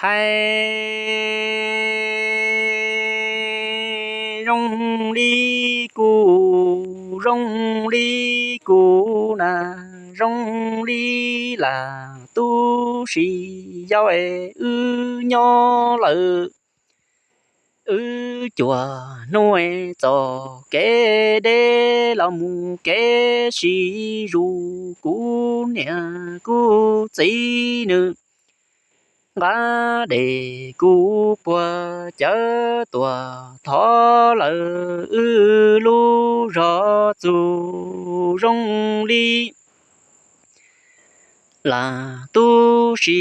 Hais zoo li kuv, zoo li kuv na, zoo li lam tub si yau es wb nyob lawm. Wb cuag hnub txoj kev deb los mus kev sib zus, kuv niam kuv txiv nws nqa dej kuv puag cawv tuaj thov lawm wb lub zos txug zoo li lam tub si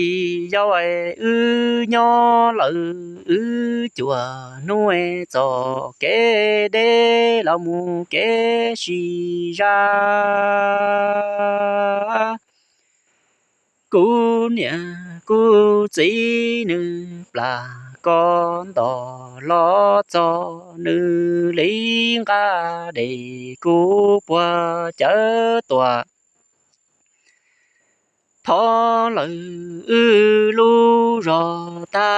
yau es wb nyob lawm. Wb cuag hnub txoj kev deb los mus kev sib zaj, kuv niam kuv txiv nws plam ko nto los txog, nws li nqa dej kuv puag cawv tuaj thov lawm wb lub zos tag,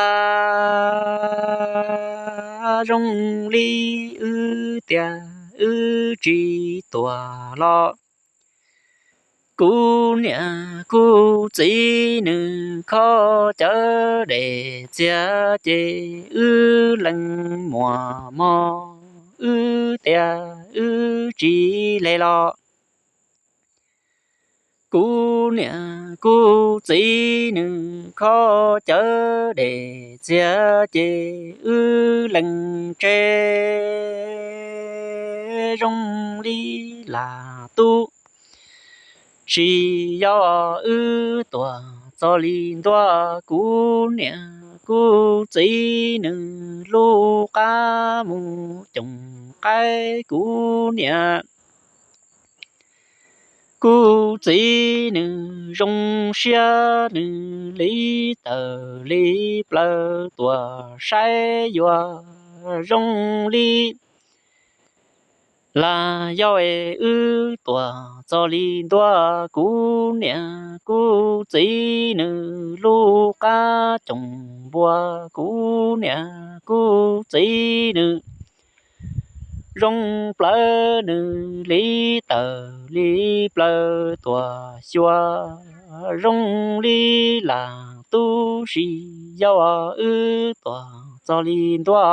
zoo li wb tias wb tsis tuaj los, kuv niam kuv txiv nws khob cawv dej txiag ces wb lees muas mog, wb tias wb tsis le los, kuv niam kuv txiv nws khob cawv dej txiag ces wb lees tseg zoo li lam tub si yau wb tuaj txog li ntua, kuv niam kuv txiv nws lub qab mus coom qaib, kuv niam kuv txiv nws zoo siab nws li tawm li plaws tuaj saib yuav zoo li lam yau es wb tuaj txog li ntua, kuv niam kuv txiv nws lub qab coom npua, kuv niam kuv txiv nws zoo plawv nws li tawm li plaws tuaj xyuas zoo li lam tub si yau wb tuaj txog li ntua,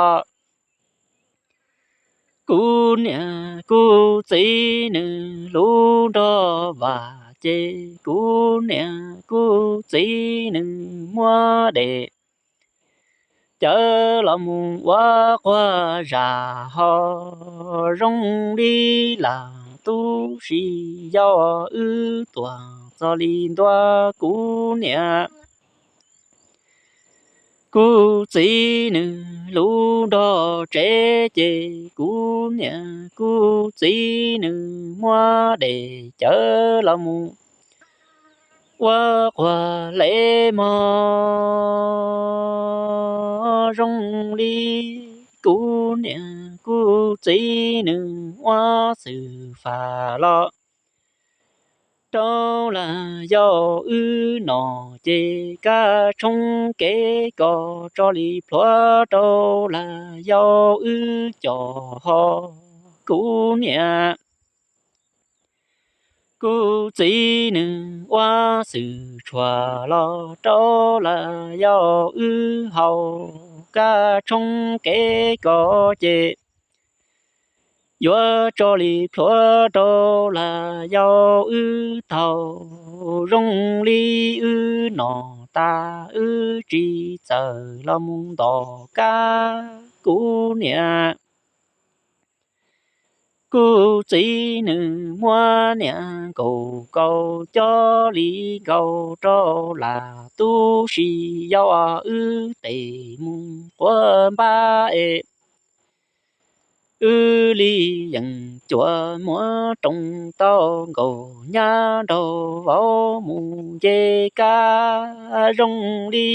kuv niam kuv txiv nws lub nrog vam ces kuv niam kuv txiv nws muab dej cawv los mus ua quag zam ho zoo li lam tub si yau wb tuaj txog li ntua, kuv niam kuv txiv nws lub nrog tsev ces kuv niam kuv txiv nws muab dej cawv los mus ua quag le mog zoo li kuv niam kuv txiv nws ua xwm fam los rau lam yau wb nom ces kab tshoob kev kos tso li plhuav rau lam yau wb cov ho, kuv niam kuv txiv nws ua xwm tshuam los rau lam yau wb haus, kab tshoob kev kos ces yuav tso li plhuav rau lam yau wb thaug, zoo li wb nom tas wb tsis txawm los mus ntom kab, kuv niam kuv txiv nws muab niam nkaum kaus coj li nkaus rau lam tub si yau wb tes mus quav npab es wb li yeem cuav muab roos tau nkaus nyab nraug vauv mus nce kab, zoo li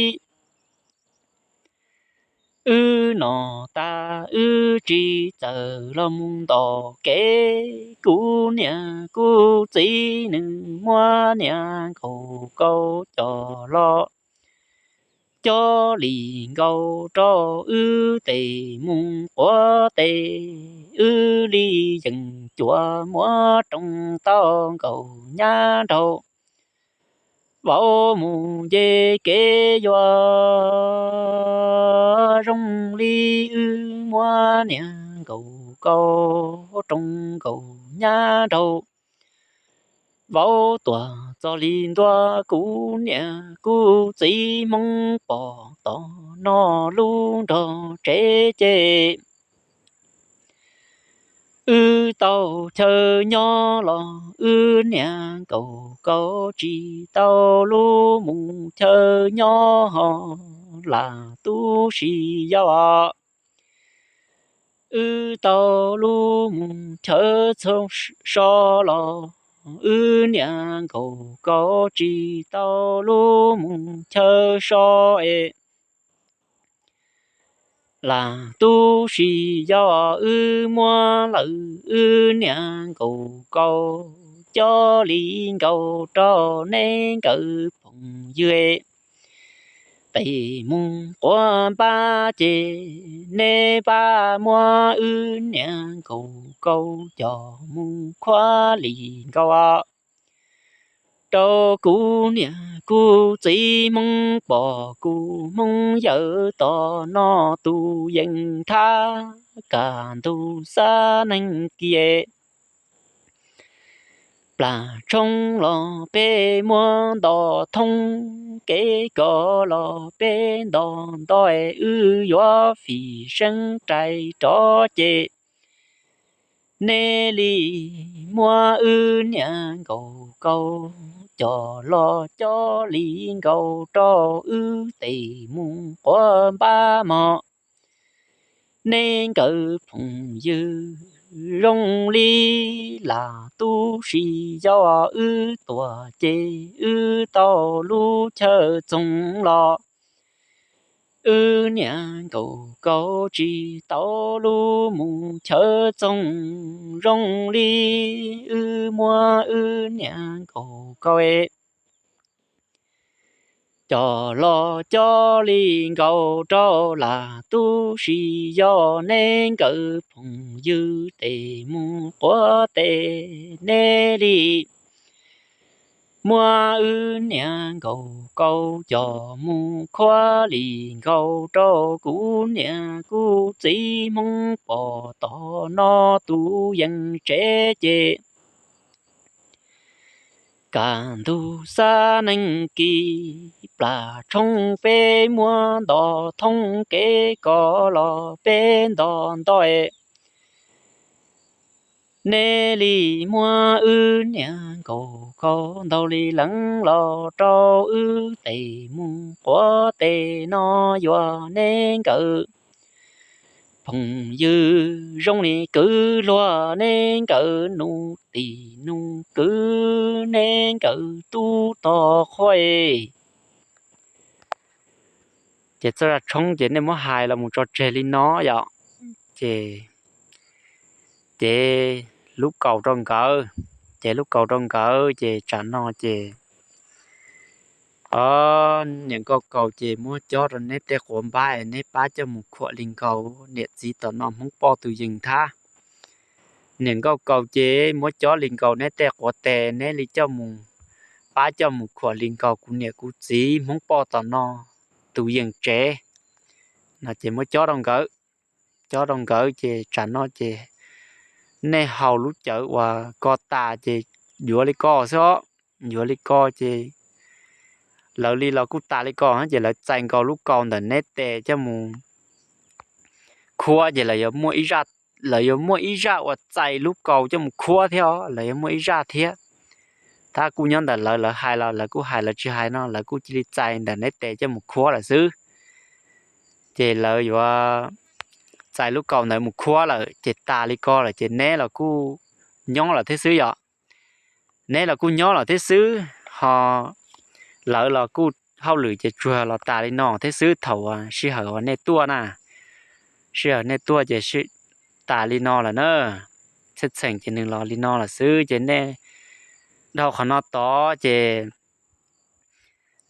wb nom tas wb tsis txawm los mus ntom kev, kuv niam kuv txiv nws muab niam nkaum kaus coj los cov li nkaus rau wb tes mus quav tes, wb li yees cuav muab roos tau nkaus nyab nraud. Vauv mus nce kev yuav zoo li wb muab niam nkaus kaus roos nkaus nyab nraud. Vauv tuaj txog li ntua kuv niam kuv txiv Hmoob pom tom no lub nrog tsev ces wb tau chaw nyob los wb niam nkaus kaus tsis tau lub mus chaw nyob ho lam tub si yau. Wb tau lub mus chaw txhob so los wb niam nkaus kaus tsis tau lub mus chaw so es lam tub si yau wb muab lawm wb niam nkaus kaus cov li nkaus rau neb nkawd phooj ywg. Tes mus quav npab ces neb pab muab wb niam nkaus kaus coj mus khuav li nkaus rau kuv niam kuv txiv Hmoob pom kuv Hmoob yawm tom no tus yees thab kaj ntug xab neeg kiag. Plas tshoob los peb muab nto thoob, kev kos los peb nto nto, wb yuav fim seeb rais rov ces neb li muab wb niam nkaus kaus coj los cov li nkaus rau wb tes mus quav npab mog. Neb nkawd phooj ywg zoo li lam tub si yau wb tuaj ces wb tau lub chaw txoog los wb niam nkaus kaus tsis tau lub mus chaw txoog zoo li wb muab wb niam nkaus kaus coj los cov li nkaus rau lam tub si yau neb nkawd phooj ywg tes mus quav tes neb li muab wb niam nkaus kaus coj mus khuav li nkaus rau kuv niam kuv txiv Hmoob pom tom no tus yees tsev ces kaj ntug xab neeg kis plas tshoob peb muab nto thoob kev kos los peb nto nto neb li muab wb niam nkaus kaus ntau li leev los rau wb tes mus quav tes no yuav neb nkawd phooj ywg zoo li kwv luag neb nkawd nus tim nus kwv neb nkawd tub tog qhua. Ces txoj zaj tshoob ces nej muab hais los mus tso tseg li no yom. Ces, ces lub kaus rau nkawd, ces lub kaus rau nkawd ces tsam no ces, o, niam nkauj kaus ces muab cob rau neb tej quav npab es neb pab coj mus khuam li nkaus, niam txiv tom no Hmoob poj tus yees thab. Niam nkauj kaus ces muab cob li nkaus neb tej quav tes neb li coj mus, pab coj mus khuam li nkaus kuv niam kuv txiv Hmoob poj tom no tus yees tsev no ces muab cob rau nkawd. Cob rau nkawd ces tsam no ces nej haus lub cawv uas ko tas ces yuav li ko xwb os. Yuav li ko ces lawv li los kuj tas li ko ces lawv txais nkaus lub kaus ntawm neb tes coj mus khuab ces lawv yuav muaj ib zaj, lawv yuav muaj ib zaj uas txais lub kaus coj mus khuab thiab os, lawv yuav muaj ib zaj thiab. Tab kuj nyob ntawm lawv, lawv hais los lawv kuj hais, lawv tsis hais no lawv kuj cia li txais ntawm neb tes coj mus khuab lawm xwb. Ces lawv yuav txais lub kaus ntawd mus khuab lawm ces tas li ko lawm ces neb los kuj nyob lawm thiab xwb yom. Neb los kuj nyob lawm thiab xwb, ho lawv los kuj hauj lwm ces tsuas los tas li no thiab xwb thaum uas sij hawm uas nej tuaj na. Sij hawm nej tuaj ces tas li no lawm na. Txheej txheem ces nws los li no lawm xwb ces nej dhau qhov no tod ces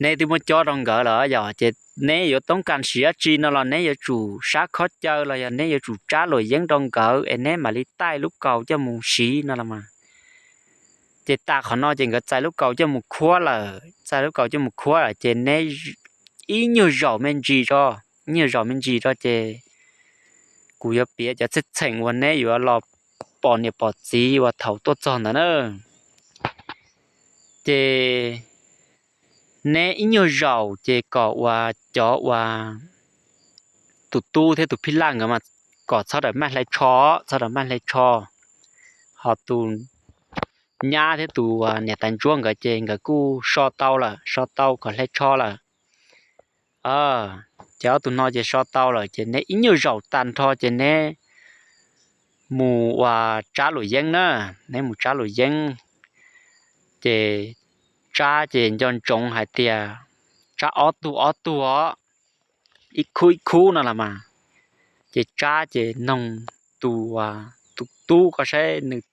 neb twb muab cob rau nkawd lawm yog ces neb yuav toob kas siv dab tsi no los neb yuav tsum sab khob caw los yog neb yuav tsum tsab luam yeeb rau nkawd es neb mam li taij lub kaus coj mus siv no los mas. Ces tas qhov no ces nkawd txais lub kaus coj mus khuab lawm, txais lub kaus coj mus khuab lawm ces neb ib nyuag zaum me ntsis tso, ib nyuag zaum me ntsis tso ces kuv yuav piav cov txheej txheem uas neb yuav los pom niam pom txiv uas thaum tuaj txog ntawd na. Ces neb ib nyuag zaum ces kom uas cov uas tus tub thiab tus phij laj nkawd mas kom txhob rawm maj hle tsho, txhob rawm maj hle tsho. Ho tus nyab thiab tus niam tais ntsuab nkawd ces nkawd kuj so tau lawm, so tau kom hle tsho lawm. Ces ob tug no ces so tau lawm ces neb ib nyuag zaum tag nrho ces neb mus ua tsab luam yeeb na, neb mus tsab luam yeeb. Ces tsab ces nco ntsoov hais tias tsab ob tug ob tug os, ib khub ib khub no los mas. Ces tsab ces noog tus, tus tub ko saib nws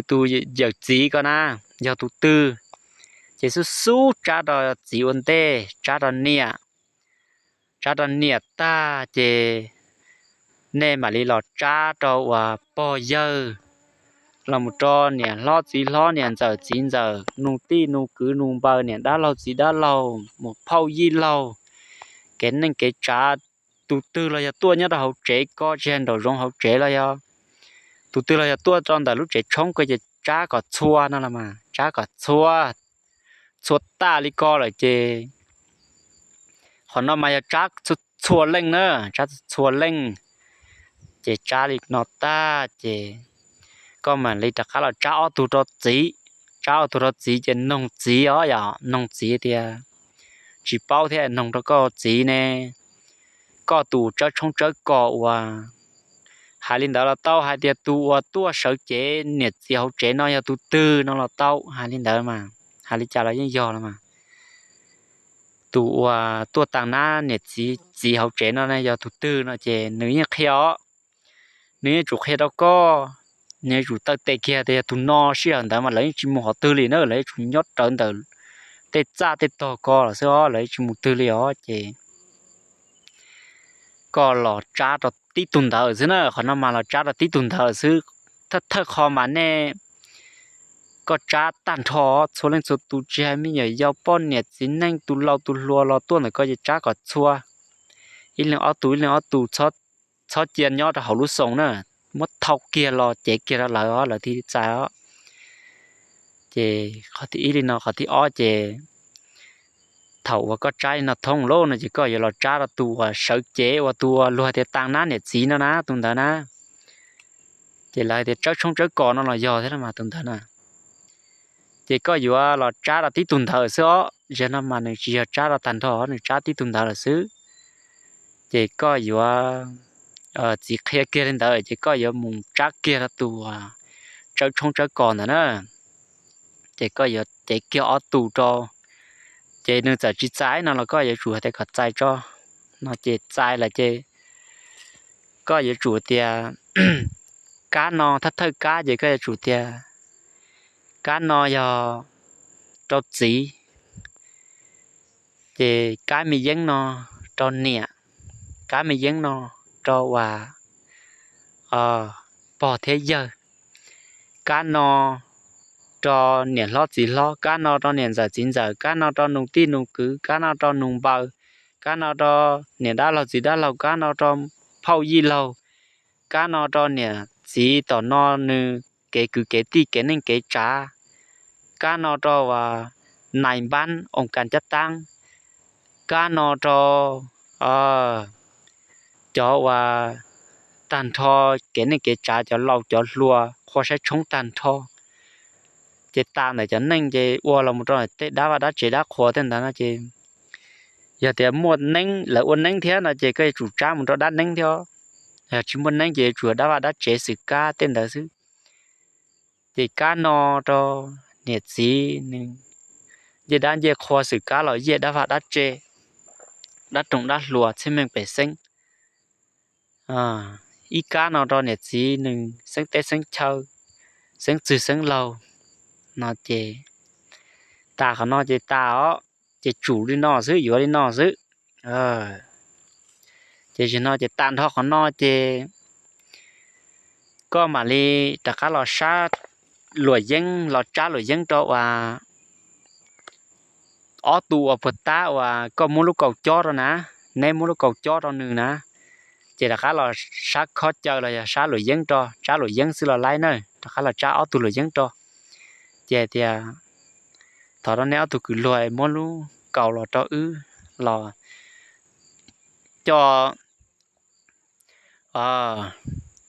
tus yawm txiv ko na yog tus twg. Ces xub xub tsab rau txiv ua ntej, tsab rau niam, tsab rau niam tag ces nej mam li los tsab rau uas pog yawg, los mus rau niam hlob txiv hlob, niam ntxawm txiv ntxawm, nus tij nus kwv nus npawg, niam dab laug txiv dab laug, mus phauj yij laug, kev neej kev tsav, tus twg los yog tuaj nyob rau hauv tsev ko tsis hais nraum zoov hauv tsev los yog tus twg los yog tuaj rau ntawm lub tsev tshoob ko ces tsab kom txhua no los mas, tsab kom txhua, txhua tag li ko lawm ces qhov no mas yog tsab txhua leej na, tsab txhua leej. Ces tsab li no tag ces koj mam li rov qab los tsab ob tug rau txiv, tsab ob tug rau txiv ces noog txiv os, yog noog txiv tias tsis paub thiab, noog rau koj txiv ne, koj tus tsawb tshoob tsawb kos uas hais li ntawd los tau, hais tias tus uas tuaj sawv cev niam txiv hauv tsev no yog tus twg no los tau, hais li ntawd mas, hais li cas los yeej yog los mas. Tus uas tuaj taag nab niam txiv txiv hauv tsev no yog tus twg no ces nws yeej qhia os, nws yeej tsum qhia rau koj, nws yuav tsum taw tes kiag tias yog tus no, sij hawm ntawd mas lawv yeej tsis mus qhov twg li na, lawv yuav tsum nyob rawv ntawm tej txaj tej tog ko los xwb os, lawv yeej tsis mus twg li os ces koj los tsab rau tib tug ntawd xwb na, qhov no mas los tsab rau tib tug ntawd xwb. Thawj thawj qho mas nej, koj tsab tag nrho, txhua leej txhua tus tsis hais me nyuam yaus poj niam txiv neej tus laus tus hluas los tuaj ntawm koj ces tsab kom txhua, ib leeg ob tus ib leeg ob tus, txhob cia nyob rau hauv lub xoo na, muab thau kiag los cev kiag rau lawv os, lawv thiaj li txais os. Ces qhov thib ib li no, qhov thib ob ces thaum uas koj tsab li no thoob lawm no ces koj yuav los tsab rau tus uas sawv cev uas tus uas luag hais tias taag nab niam txiv no na, tus ntawd na. Ces lawv hais tias tsawb tshoob tsawb kos no los yog thiab mas tus ntawd na. Ces koj yuav los tsab rau tib tug ntawd xwb os, zaum no mas nws tsis yog tsab rau tag nrho, nws tsab tib tug ntawd lawm xwb. Ces koj yuav, txiv qhia kiag li ntawd ces koj yuav mus tsab kiag rau tus tsawb tshoob tsawb kos ntawd na. Ces koj yuav cev kiag ob tug rau, ces nws txawm tsis txais no los koj yuav tsum hais tias kom txais tso, no ces txais lawm ces koj yuav tsum tias kab no, thawj thawj kab ces koj yuav tsum tias kab no yog rau txiv, ces kab me yeeb no rau niam, kab me yeeb no rau uas pog thiab yawg, kab no rau niam hlob txiv hlob, kab no rau niam ntxawm txiv ntxawm, kab no rau nus tij nus kwv, kab no rau nus npaws, kab no rau niam dab laug txiv dab laug, kab no rau phauj yij laug, kab no rau niam txiv tom no nws kev kwv kev tij kev neej kev tsav, kab no rau uas nais npab oo kas cab taab, kab no rau cov uas tag nrho kev neej kev tsav, cov laus cov hluas qhua saib tshoob tag nrho. Ces tas ntawm cov neej ces ua los mus rau tej dab vaj dab tsev dab qhua tej ntawd no ces yog tias muaj neeb, lawv ua neeb thiab no ces koj yuav tsum tsab mus rau dab neeb thiab. Yog tsis muaj neeb ces yuav tsum dab vaj dab tsev xwm kab tej ntawd xwb. Ces kab no rau niam txiv nws ncej dab ncej qhua xwm kab los yej dab vaj dab tsev, dab roog dab hluas txhiaj meej pem xeeb. Ib kab no rau niam txiv nws xeeb teb xeeb chaw, xeeb txwg xeeb laug. No ces tas qhov no ces tas os. ces tsum li no xwb, yuav li no xwb. Ces zaum no ces tag nrho qhov no ces koj mam li rov qab los sab luam yeeb, los tsab luam yeeb rau uas ob tug uas puag ta uas koj muab lub kaus cob rau na, neb muab lub kaus cob rau nws na, ces rov qab los sab khob caw los yog sab luam yeeb rau, tsab luam yeeb xwb los laib na, rov qab los tsab ob tug luam yeeb rau. Ces tias, thov rau neb ob tug kwv luag muab lub kaus los rau wb los coj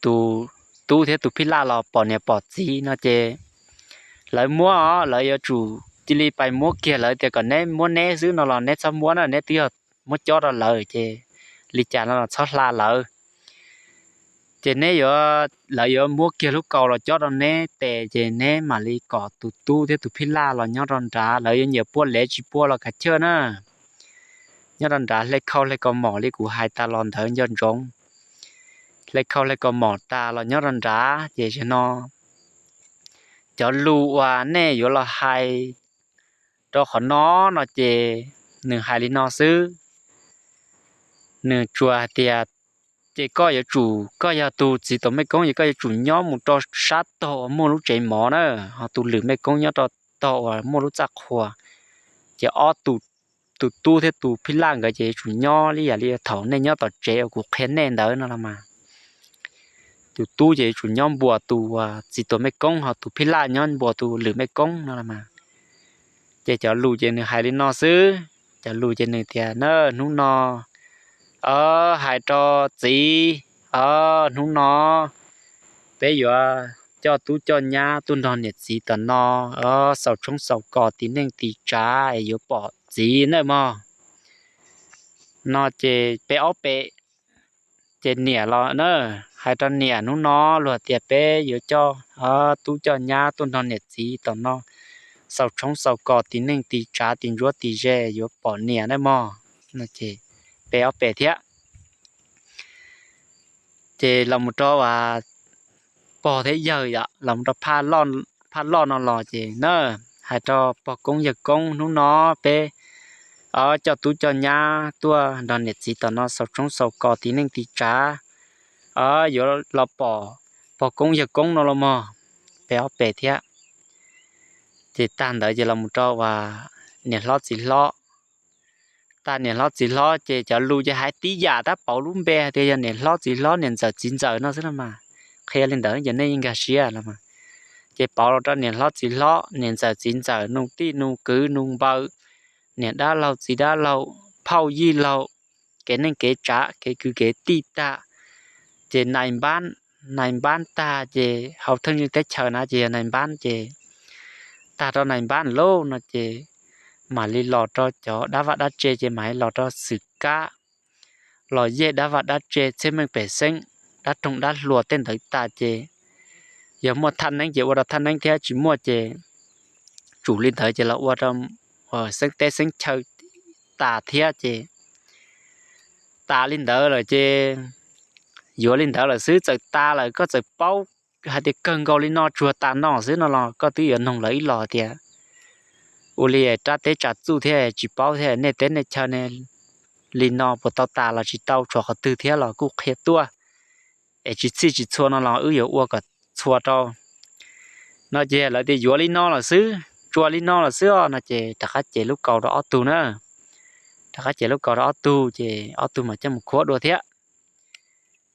tus tub thiab tus phij laj los pom niam pom txiv no ces lawv muab os, lawv yuav tsum cia li pais muab kiag, lawv tias kom neb muab neb xwb no los neb txhob muab na, neb twb yog muab cob rau lawm ces li cas no los txhob hla lawv. Ces neb yuav, lawv yuav muab kiag lub kaus los cob rau neb tes ces neb mam li kom tus tub thiab tus phij laj los nyob rau nrad, lawv yuav nyiam puaj lev tsis puaj los kav chawj na. Nyob rau nrad hle khau hle kaus mom li kuv hais tas los ntawd nco ntsoov. Hle khau hle kaus mom tas los nyob rau nrad ces zaum no cov lus uas nej yuav los hais rau qhov no no ces nws hais li no xwb. Nws tsuas hais tias, ces koj yuav tsum, koj yog tus txiv tuam mej koob ces koj yuav tsum nyob mus rau sab tog uas muaj lub tsev mov na, ho tus lwm mej koob nyob rau tog uas muaj lub txaj qhua. Ces ob tug, tus tub thiab tus phij laj nkawd ces yuav tsum nyob li yam li thaum nej nyob tom tsev uas kuv qhia nej ntawd no los mas. Tus tub ces yuav tsum nyob npuas tus uas txiv tuam mej koob, ho tus phij laj nyob npuas tus lwm mej koob no los mas. Ces cov lus ces nws hais li no xwb, cov lus ces nws tias na, hnub no, o, hais rau txiv, o, hnub no peb yuav coj tub coj nyab tuaj nrog niam txiv tom no, o, xaus tshoob xaus kos tiv neej tiv tsav es yuav pom txiv na mog. No ces peb ob pem, ces niam los na, hais rau niam hnub no luag tias peb yuav coj tub coj nyab tuaj nrog niam txiv tom no, xaus tshoob xaus kos tiv neej tiv tsav tiv ntsuab tiv ze yuav pom niam na mog. No ces peb ob pem thiab. Ces los mus rau uas pog thiab yawg yom, los mus rau phaj loj no los ces na, hais rau pog koob yawg koob hnub no peb, o, coj tub coj nyab tuaj nrog niam txiv tom no xaus tshoob xaus kos tiv neej tiv tsav, o, yuav los pom pog koob yawg koob no los mog, peb ob pem thiab. Ces tag ntawd ces los mus rau uas niam hlob txiv hlob. Tag niam hlob txiv hlob ces cov lus ces hais tib yam tab pauv lub npe hais tias yog niam hlob txiv hlob niam ntxawm txiv ntxawm no xwb los mas. Qhia li ntawd ces nej yeej nkag siab los mas. Ces pauv los rau niam hlob txiv hlob niam ntxawm txiv ntxawm nus tij nus kwv nus npawg, niam dab laug txiv dab laug, phauj yij laug, kev neej kev tsav kev kwv kev tij tag, ces nais npab, nais npab tag ces hauv theej teb chaws na ces yog nais npab ces tag rau nais npab lauj no ces mam li los rau cov dab vaj dab tse ces mam li los rau xwm kab, los yej dab vaj dab tse txhiaj meej pem xeeb, dab roog dab hluas tej ntawd tas ces yog muaj thaj neeb ces ua rau thaj neeb thiab tsis muaj ces tsum li ntawd ces los ua rau xeeb teb xeeb chaw tas thiab ces tas li ntawd lawm ces yuav li ntawd lawm xwb, txawm tas lawm koj txawm paub hais tias kawg nkaus li no tsuag tas no xwb no los koj twb yuav noog lawv ib los tias ua li rab teb tsav txuj thiab tsis paub thiab nej teb nej chaw ne, li no puas tau tas los tsis tau tshuav qhov twg thiab los kuj qhia tuaj, es tsis txhij tsis txhua no los wb yuav ua kom txhua rau. No ces lawv tias yuav li no lawm xwb, tsuas li no lawm xwb os no ces rov qab cev lub kaus rau ob tug na. Rov qab cev lub kaus rau ob tug ces ob tug mam coj mus khuab dua thiab.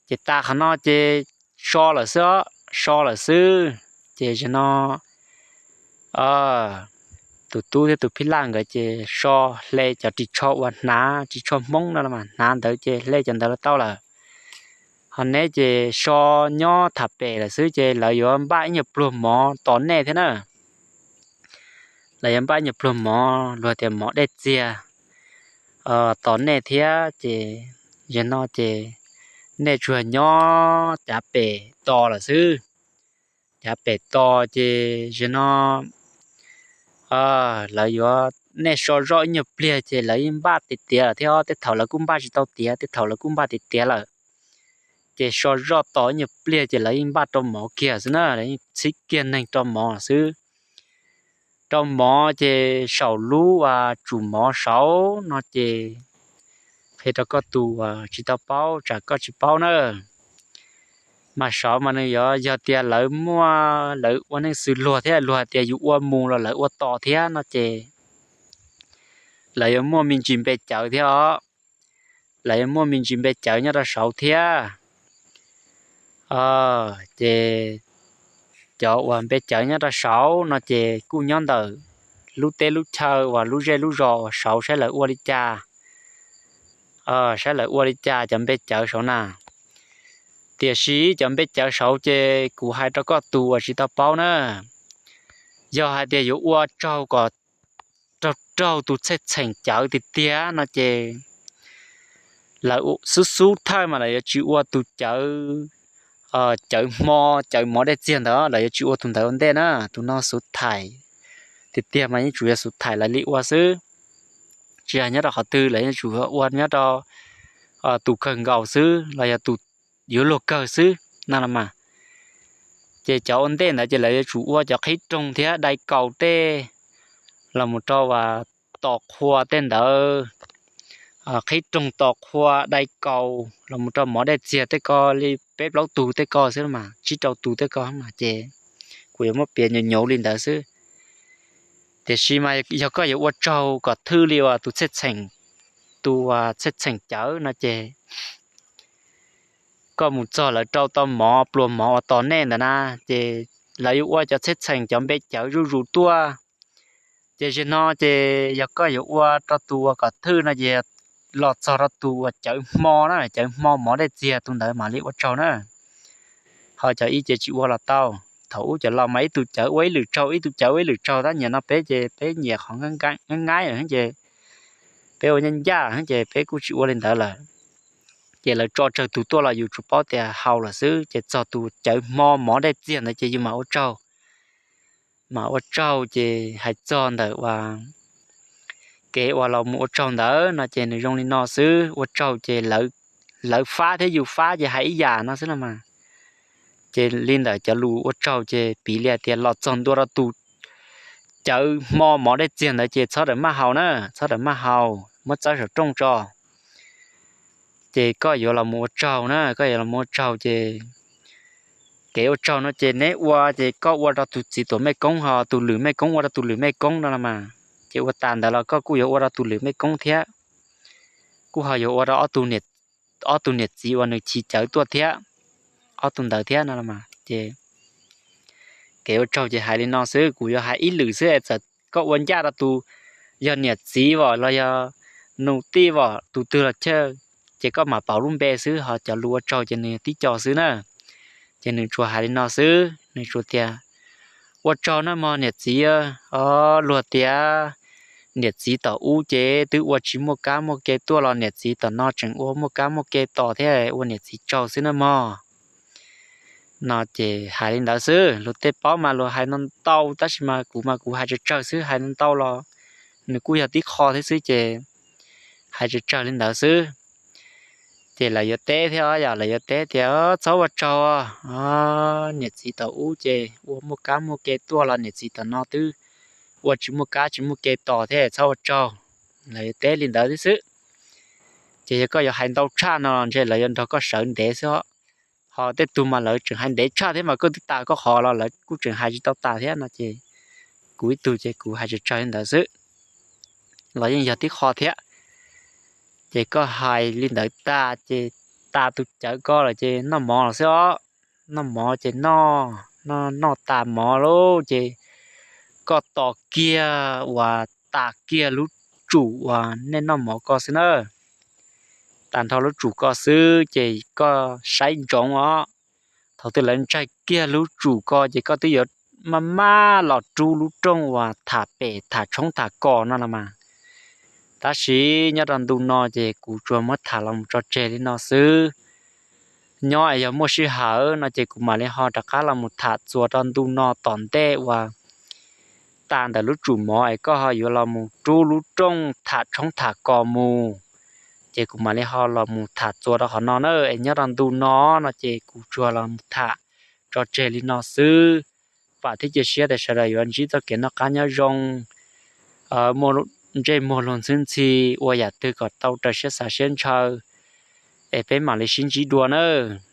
Ces tas qhov no ces so lawm xwb os, so lawm xwb. Ces zaum no tus tub thiab tus phij laj nkawd ces so, hle cov ris tsho uas hnav, ris tsho Hmoob no los mas hnav ntawd ces hle cov ntawd los tau lawm. Ho neb ces so nyob tham pem lawm xwb ces lawv yuav npaj ib nyuag pluag mov tos nej thiab na. Lawv yuav npaj ib nyuag pluag mov, luag tias mov dej txiag, tos nej thiab ces zaum no ces nej tsuas nyob cav pem tos lawm xwb. Cav pem tos ces zaum no lawv yuav, nej so zoj ib nyuag pliag ces lawv yeej npaj tiav tiav lawm thiab, tej thaum lawv kuj npaj tsis tau tiav, tej thaum lawv kuj npaj tiav tiav lawm. Ces so zoj tos ib nyuag pliag ces lawv yeej npaj rau mov kiag xwb na, lawv yeej txhib kiag neeg rau mov xwb. rau mov ces saum lub uas tsum mov saud no ces qhia rau koj tus uas tsis tau paub tsam koj tsis paub na. Mas saud mas nws yuav yog tias lawv muaj, lawv ua neej xws luag thiab luag hais tias yus ua mus los lawv ua tos thiab no ces lawv yuav muaj me ntsis npe cawv thiab os. Lawv yuav muaj me ntsis npe cawv nyob rau saud thiab. Ces cov uas npe cawv nyob rau saud no ces kuj nyob ntawm lub teb lub chaw uas lub zej lub zos uas saud saib lawv ua li cas, saib lawv ua li cas cov npe cawv saud na. Tiam sis cov npe cawv saud ces kuv hais rau koj tus uas tsis tau paub na, yog hais tias yuav ua tsaug kom raug raug tus txheej txheem cawv tiag tiag no ces lawv xub xub thawj mas lawv yuav tsis ua tus cawv, cawv hmo, cawv mov dej txiag ntawd, lawv yuav tsis ua tus ntawd ua ntej na. Tus no xuv thais tiag tiag mas yeej tsum yog xuv thais lawv li ua xwb. Tsis hais nyob rau qhov twg lawv yeej tsum ua nyob rau tus kawg nkaus xwb los yog tus yuav luag kawg xwb no los mas. Ces cov ua ntej ntawd ces lawv yuav tsum ua cov qhib roog thiab dai kaus tej los mus rau uas tos qhua tej ntawd, qhib roog tos qhua dai kaus los mus rau mov dej txiag tej ko li peb plaub tug tej ko xwb mas, tsib rau tus tej ko mas ces kuv yuav muab piav nyuv nyuv li ntawd xwb. Tiam sis mas yog koj yuav ua tsaug kom thwj li uas tus txheej txheem, tus uas txheej txheem cawv no ces koj mus txog lawv rau tau mov, pluas mov uas tos nej ntawd na, ces lawv yuav ua cov txheej txheem cov npe cawv zuj zus tuaj. Ces zaum no ces yog koj yuav ua rau tus uas kom thwj no ces los txog rau tus uas cawv hmo na, cawv hmo mov dej txiag tus ntawd mam li ua tsaug na. Ho cov ib ces tsis ua los tau. Thaum ub cov laus mas ib tug cawv ua ib lwm tsaug, ib tug cawv ua ib lwm tsaug, tab nim no peb ces peb nyiam qhov nab nab ces peb ua ncaj ncaj ces peb kuj tsis ua li ntawd lawm. Ces lawv tso tsawg tus tuaj los yus tsuas paub tias haus lawm xwb, ces txog tus cawv hmo mov dej txiag ntawd ces yus mam ua tsaug. Mas ua tsaug ces hais txog ntawm uas kev uas los mus ua tsaug ntawd no ces nws zoo li no xwb. Ua tsaug ces lawv fab thiab yus fab ces hais ib yam no xwb no mas. Ces li ntawm cov lus ua tsaug ces piv li hais tias los txog ntua rau tus cawv hmo mov dej txiag ntawd ces txhob rawm maj haus na, txhob rawm maj haus, muab txawb saum rooj tso. Ces koj yuav los mus ua tsaug na, koj yuav los mus ua tsaug ces kev ua tsaug no ces neb ua ces koj ua rau tus txiv tuam mej koob, ho tus lwm mej koob ua rau tus lwm mej koob no los mas. Ces ua tas ntawd los koj kuj yuav ua rau tus lwm mej koob thiab. Kuj ho yuav ua rau ob tug niam txiv uas nws chiv cawv tuaj thiab, ob tug ntawd thiab no los mas. Ces kev ua tsaug ces hais li no xwb, kuv yuav hais ib lwm xwb es txawm koj ua ncaj rau tus, yog niam txiv vom los yog nus tij vom tus twg los chawj, ces koj mam pauv lub npe xwb, ho cov lus ua tsaug ces nws yog tib co xwb na. Ces nws tsuas hais li no xwb, nws tsuas tias, ua tsaug nawb mog niam txiv, o, luag tias niam txiv tom ub ces twb ua tsis muaj kab muaj ke tuaj los niam txiv tom no tseem ua muaj kab muaj ke tos thiab, ua niam txiv tsaug xwb nawb mog. No ces hais li ntawd xwb, luag tej paub mas luag hais ntau ntau, tab sis mas kuv mas kuv hais tsawg tsawg xwb, hais ntau ntau los nws kuj yog tib qho thiab xwb ces hais tsawg tsawg li ntawd xwb. Ces lawv yuav teb thiab, yog lawv yuav teb tias, txhob ua tsaug, niam txiv tom ub ces ua muaj kab muaj ke tuaj los niam txiv tom no twb ua tsis muaj kab tsis muaj ke tos thiab, txhob ua tsaug. Lawv yuav teb li ntawd thiab xwb. Ces yog koj yuav hais ntau tshaj no ntshe lawv yuav nrog koj sawv ntev xwb. Ho tej tug mas lawv tseem hais ntev tshaj thiab mas koj twb tas koj qhov los lawv kuj tseem hais tsis tau tas thiab no ces kuv ib tug ces kuv hais tsawg tsawg li ntawd xwb, los yeej yog tib qho thiab. Ces koj hais li ntawd tas ces tas tus cawv ko lawm ces noj mov los xwb os. Noj mov ces noj, noj tas mov lauj ces koj tos kiag uas tas kiag lub tsum uas nej noj mov ko xwb na. Tas nrho lub tsum ko xwb ces koj saib ntsoov os. Thaum twg lawv ntsaig kiag lub tsum ko ces koj twb yuav maj maj los rub lub rooj uas tham pem tham tshoob tham kos no los mas. Tab sis nyob rau ntu no ces kuv tsuas muab tham los mus tso tseg li no xwb. Nyob es yog muaj sij hawm no ces kuv mam li ho rov qab los mus tham txuas rau ntu no tom ntej uas tas ntawm lub tsum mov es koj ho yuav los mus rub lub rooj tham tshoob tham kos mus, ces kuv mam li ho los mus tham txuas rau qhov no na. Es nyob rau ntu no no ces kuv tsuas los mus tham tso tseg li no xwb. pam thiab cia siab tias sawv daws yuav ntsib txoj kev noj qab nyob zoo, muaj ntsej muag luag ntxhi ntxhi, ua yam twg kom tau raws siab xav siab ntshaw, es peb mam li sib ntsib dua nawb.